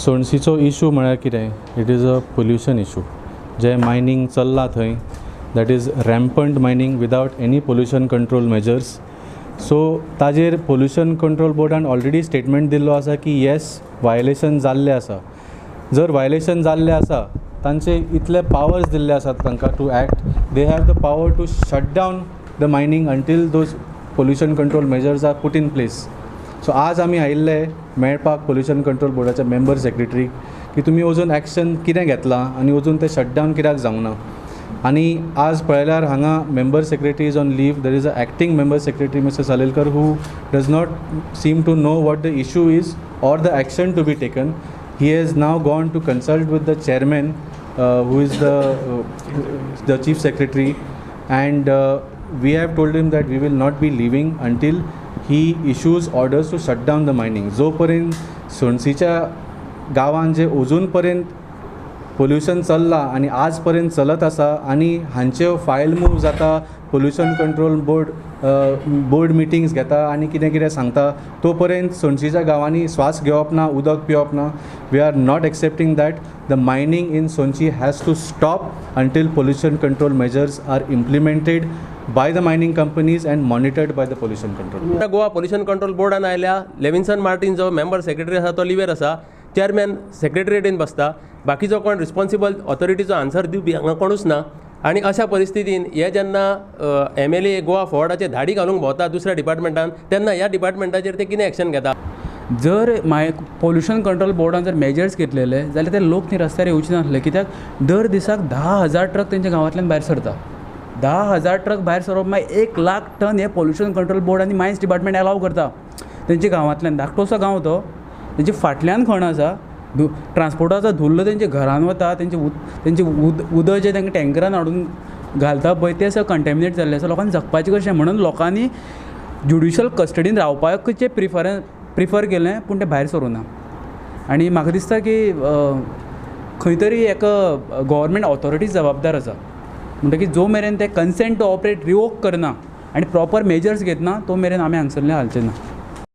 सोणसीचो issue म्हळ्यार कितें, it is a pollution issue. जें मायनींग चल्लां थंय, that is rampant mining without any pollution control measures. So ताजेर पोल्युशन कंट्रोल बोर्डान ऑलरेडी स्टेटमेंट दिल्लो आसा की येस, वायलेशन जाल्लें आसा. जर वायलेशन जाल्लें आसा, तांचे इतले पावर्स दिल्ले आसात तांकां to act. They have the power to shut down the mining until those pollution control measures are put in place. So आज आमी आयिल्ले मेळपाक पोल्युशन कंट्रोल बोर्डाच्या मेंबर सेक्रेटरीक की तुमी अजून एक्शन कितें घेतलां आनी अजून तें शटडावन कित्याक जावंक ना. आनी आज पळयल्यार हांगा member secretary is on leave. There is a acting member secretary, Mister Salelkar, who does not seem to know what the issue is or the action to be taken. He has now gone to consult with the chairman, who is the chief secretary, and we have told him that we will not be leaving until he issues orders to shut down the mining. जो पर्यंत सोनसीच्या गांवान जे अजून पर्यंत pollution चल्लां आनी आज पर्यंत चलत आसा आनी हांच्यो फायल मूव जाता, पोल्युशन कंट्रोल बोर्ड मिटिंग्स घेता आनी कितें कितें सांगता, तो पर्यंत सोनशीच्या गांवांनी स्वास घेवप ना, उदक पिवप ना. We are not accepting that. The mining in Sonshi has to stop until pollution control measures are implemented by the mining companies and monitored by the pollution control. Goa pollution control बोर्डान आयल्या. Levinson Martin जो member secretary आसा तो liver आसा, chairman सेक्रेटरीएटीन बसता, बाकीचो कोण responsible ऑथॉरिटीचो answer दिवपी हांगा कोणूच ना. आनी अशा परिस्थितीन हे जेन्ना एमएलए गोवा फॉरवर्डाचे धाडी घालूंक भोंवता दुसऱ्या डिपार्टमेंटान, तेन्ना ह्या डिपार्टमेंटाचेर ते कितें एक्शन घेता? जर माय पोल्युशन कंट्रोल बोर्डान जर मेजर्स घेतलेले जाल्यार ते लोक थंय रस्त्यार येवचे नासले, कित्याक दर दिसाक 10,000 ट्रक तेंच्या गांवांतल्यान भायर सरता. 10,000 ट्रक भायर सरप मागीर 1 लाख टन हे पोल्युशन कंट्रोल बोर्ड आनी मायन्स डिपार्टमेंट एलाव करता तेंच्या गांवांतल्यान. धाकटोसो गांव तो, तेंच्या फाटल्यान खण आसा, ट्रांसपोर्टाचो धुल्ल तेंच्या घरान वता, तेंचे उदक जें तांकां टँकरान हाडून घालता पळय तें सगळें कंटेमिनेट जाल्लें आसा. लोकांनी जगपाचें कशें म्हणून लोकांनी ज्युडिशल कस्टडीन रावपाचें प्रिफर केलें, पूण तें भायर सरूं ना. आनी म्हाका दिसता की खंय तरी एका गव्हर्मेंट ऑथॉरिटी जबाबदार आसा, म्हणटकीर जो मेरेन ते कन्सेंट टू ऑपरेट रिवोक करना आनी प्रॉपर मेजर्स घेतना तो मेरेन आमी हांगसरले हालचे ना.